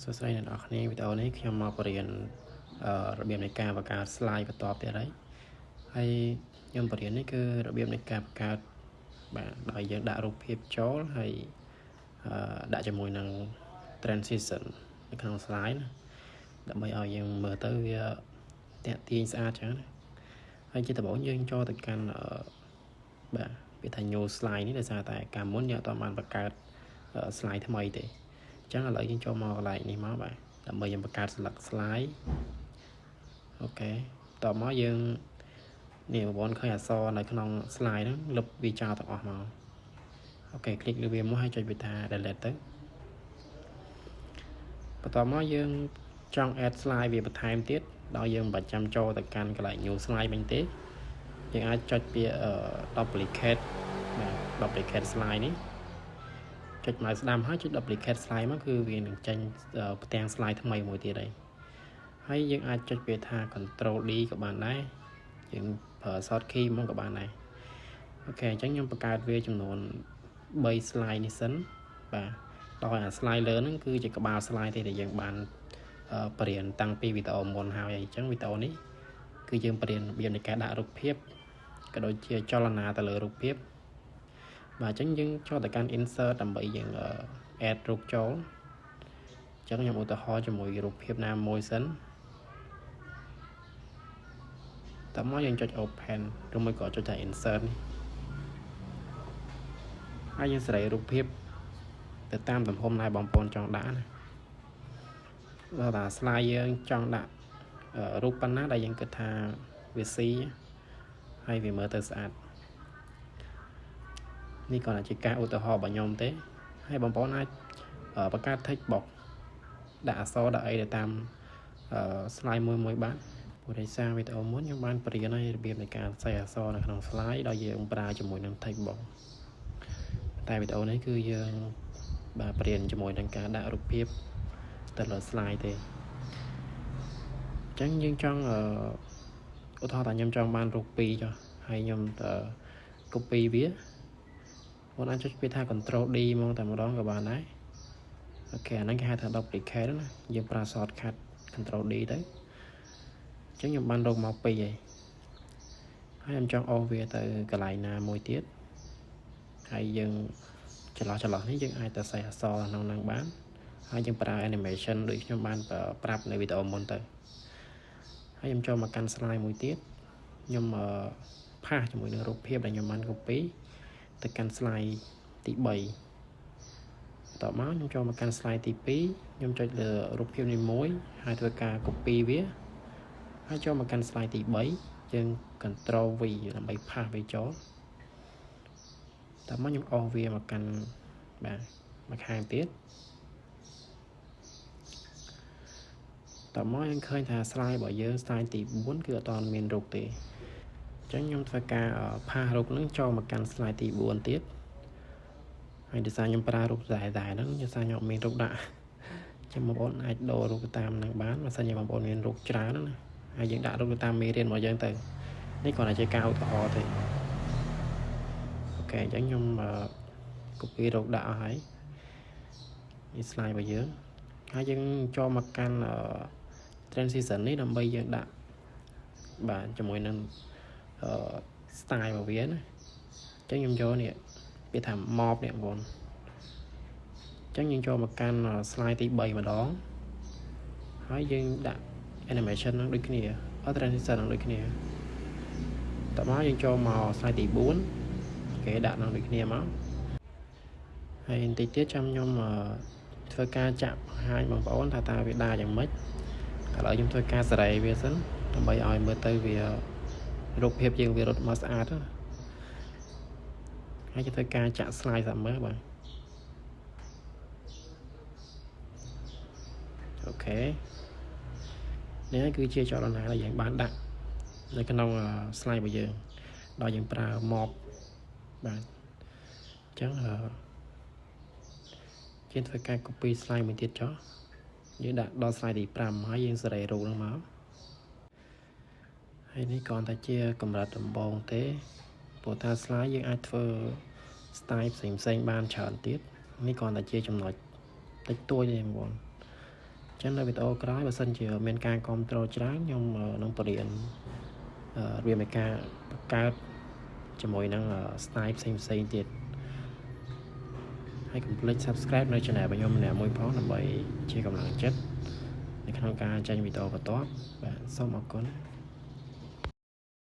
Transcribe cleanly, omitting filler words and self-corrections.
សួស្តីអ្នកទាំងអស់គ្នាវីដេអូនេះខ្ញុំមកបង្រៀនរបៀបនៃការបង្កើត slide បន្តទៀតហើយហើយខ្ញុំបង្រៀននេះគឺរបៀបនៃការបង្កើតបាទដោយយើងដាក់រូបភាពចូលហើយដាក់ជាមួយនឹង transition នៅក្នុង slide ណាដើម្បីឲ្យយើងមើលទៅវាតាក់ទាញស្អាតចឹងណាហើយជាដំបូងយើងចូលទៅកាន់បាទវាថា new slide នេះដោយសារតែកាលមុនយើងអត់បានបង្កើត slide ថ្មីទេចឹងឥឡូវយើងចូលមកកន្លែងនេះមកបាទដើម្បីយើងបង្កើតស្លឹក slide OK តមកយើងនេះបងប្អូនឃើញអក្សរនៅក្នុង slide ហ្នឹងលុបវាចោលទាំងអស់មក OK click លើវាមកហើយចុចវាថា delete ទៅបន្ទាប់មកយើងចង់ add slide វាបន្ថែមទៀតដោយយើងមិនបាច់ចាំចូលទៅកាន់កន្លែង new slide វិញទេយើងអាចចុចពាក្យ duplicate បាទ duplicate slide នេះចុច mouse ស្ដាំហើយចុច duplicate slide មកគឺវានឹងចេញផ្ទាំង slide ថ្មីមួយទៀតហើយហើយយើងអាចចុចពាក្យថា control D ក៏បានដែរយើងប្រើ short key មកក៏បានដែរ OK អញ្ចឹងខ្ញុំបង្កើតវាចំនួន3 slide នេះសិនបាទដោយអា slide លើហ្នឹងគឺជាក្បាល slide ទេដែលយើងបានបង្រៀនតាំងពីវីដេអូមុនហើយអញ្ចឹងវីដេអូនេះគឺយើងបង្រៀនរបៀបនៃការដាក់រូបភាពក៏ដូចជាចលនាទៅលើរូបភាពបាទអញ្ចឹងយើងចូលទៅកាន់ insert ដើម្បីយើង add រូបចូលអញ្ចឹងខ្ញុំឧទាហរណ៍ជាមួយរូបភាពណាមួយសិនតមកយើងចុច open ឬមួយក៏ចុចថា insert នេះហើយយើងសេរីរូបភាពទៅតាមទំហំដែលបងប្អូនចង់ដាក់ណាដល់តែ slide យើងចង់ដាក់រូបប៉ុណ្ណាដែលយើងគិតថាវាស៊ីហើយវាមើលទៅស្អាតនេះគ្រាន់តែជាការឧទាហរណ៍របស់ខ្ញុំទេហើយបងប្អូនអាចបង្កើត text box ដាក់អក្សរដាក់អីទៅតាម slide មួយមួយបានព្រោះដោយសារវីដេអូមុនខ្ញុំបានបង្រៀនឲ្យរបៀបនៃការសរសេរអក្សរនៅក្នុង slide ដោយយើងប្រើជាមួយនឹង text box តែវីដេអូនេះគឺយើងបាទបង្រៀនជាមួយនឹងការដាក់រូបភាពទៅលើ slide ទេអញ្ចឹងយើងចង់ឧទាហរណ៍ថាខ្ញុំចង់បានរូប2ចុះហើយខ្ញុំ copy វាបងអាចចុចពាក្យថា control D ហ្មងតែម្ដងក៏បានដែរ OK អាហ្នឹងគេហៅថា duplicate ណាយើងប្រើ shortcut control D ទៅអញ្ចឹងខ្ញុំបានរកមក2ហើយហើយខ្ញុំចង់អូសវាទៅកន្លែងណាមួយទៀតហើយយើងចន្លោះចន្លោះនេះយើងអាចទៅសេអក្សរក្នុងហ្នឹងបានហើយយើងប្រើ animation ដូចខ្ញុំបានប្រាប់នៅវីដេអូមុនទៅហើយខ្ញុំចូលមកកាន់ slide មួយទៀតខ្ញុំpaste ជាមួយនឹងរូបភាពដែលខ្ញុំបាន copy ទៅកាន់ slide ទី3បន្ទាប់មកខ្ញុំចូលមកកាន់ slide ទី2ខ្ញុំចុចលើរូបភាពនេះមួយហើយធ្វើការ copy វាហើយចូលមកកាន់ slide ទី3យើង control V ដើម្បី paste វាចូលតើមកខ្ញុំអូសវាមកកាន់បាទមកខាងទៀតតើមកយើងឃើញថា slide របស់យើង slide ទី4គឺអត់ទាន់មានរូបទេអញ្ចឹងខ្ញុំធ្វើការ paste រូបហ្នឹងចូលមកកាន់ slide ទី4ទៀតហើយដោយសារខ្ញុំប្រើរូបដែរដែរហ្នឹងដោយសារខ្ញុំអត់មានរូបដាក់ចាំបងប្អូនអាចដូររូបតាមហ្នឹងបានបើសិនជាបងប្អូនមានរូបច្រើនណាហើយយើងដាក់រូបទៅតាមមេរៀនរបស់យើងទៅនេះគ្រាន់តែជាការឧទាហរណ៍ទេOK អញ្ចឹងខ្ញុំ copy រូបដាក់អស់ហើយនេះ slide របស់យើងហើយយើងចូលមកកាន់ transition នេះដើម្បីយើងដាក់បាទជាមួយនឹង style របស់វាណាអញ្ចឹងខ្ញុំយកនេះពាក្យថា morph នេះបងប្អូនអញ្ចឹងយើងចូលមកកាន់ slide ទី3ម្ដងហើយយើងដាក់ animation ហ្នឹងដូចគ្នាអត់ transition ហ្នឹងដូចគ្នាតមកយើងចូលមក slide ទី4គេដាក់ហ្នឹងដូចគ្នាមកហើយបន្តិចទៀតចាំខ្ញុំធ្វើការចាក់បង្ហាញបងប្អូនថាតើវាដើរយ៉ាងម៉េចឥឡូវខ្ញុំធ្វើការសេរីវាសិនដើម្បីឲ្យមើលទៅវារូបភាពយើងវារត់មកស្អាតហើយធ្វើការចាក់ slide សាមើលបាទ OK នេះគឺជាចលនាដែលយើងបានដាក់នៅក្នុង slide របស់យើងដោយយើងប្រើ morph បាទអញ្ចឹងអឺយើងធ្វើការ copy slide មួយទៀតចុះយើងដាក់ដល់ slide ទី5ហើយយើងសេរីរូបហ្នឹងមកហើយនេះគ្រាន់តែជាកម្រិតដំបូងទេព្រោះថា slide យើងអាចធ្វើ style ផ្សេងផ្សេងបានច្រើនទៀតនេះគ្រាន់តែជាចំណុចតិចតួចទេបងប្អូន។ ចឹងនៅវីដេអូក្រោយបើសិនជាមានការគ្រប់គ្រងច្រើនខ្ញុំនឹងបង្រៀនរបៀបនៃការបង្កើតជាមួយនឹង style ផ្សេងផ្សេងទៀតហើយកុំភ្លេច subscribe នៅ channel របស់ខ្ញុំម្នាក់មួយផងដើម្បីជាកម្លាំងចិត្តនៅក្នុងការចេញវីដេអូបន្ទាប់បាទសូមអរគុណ។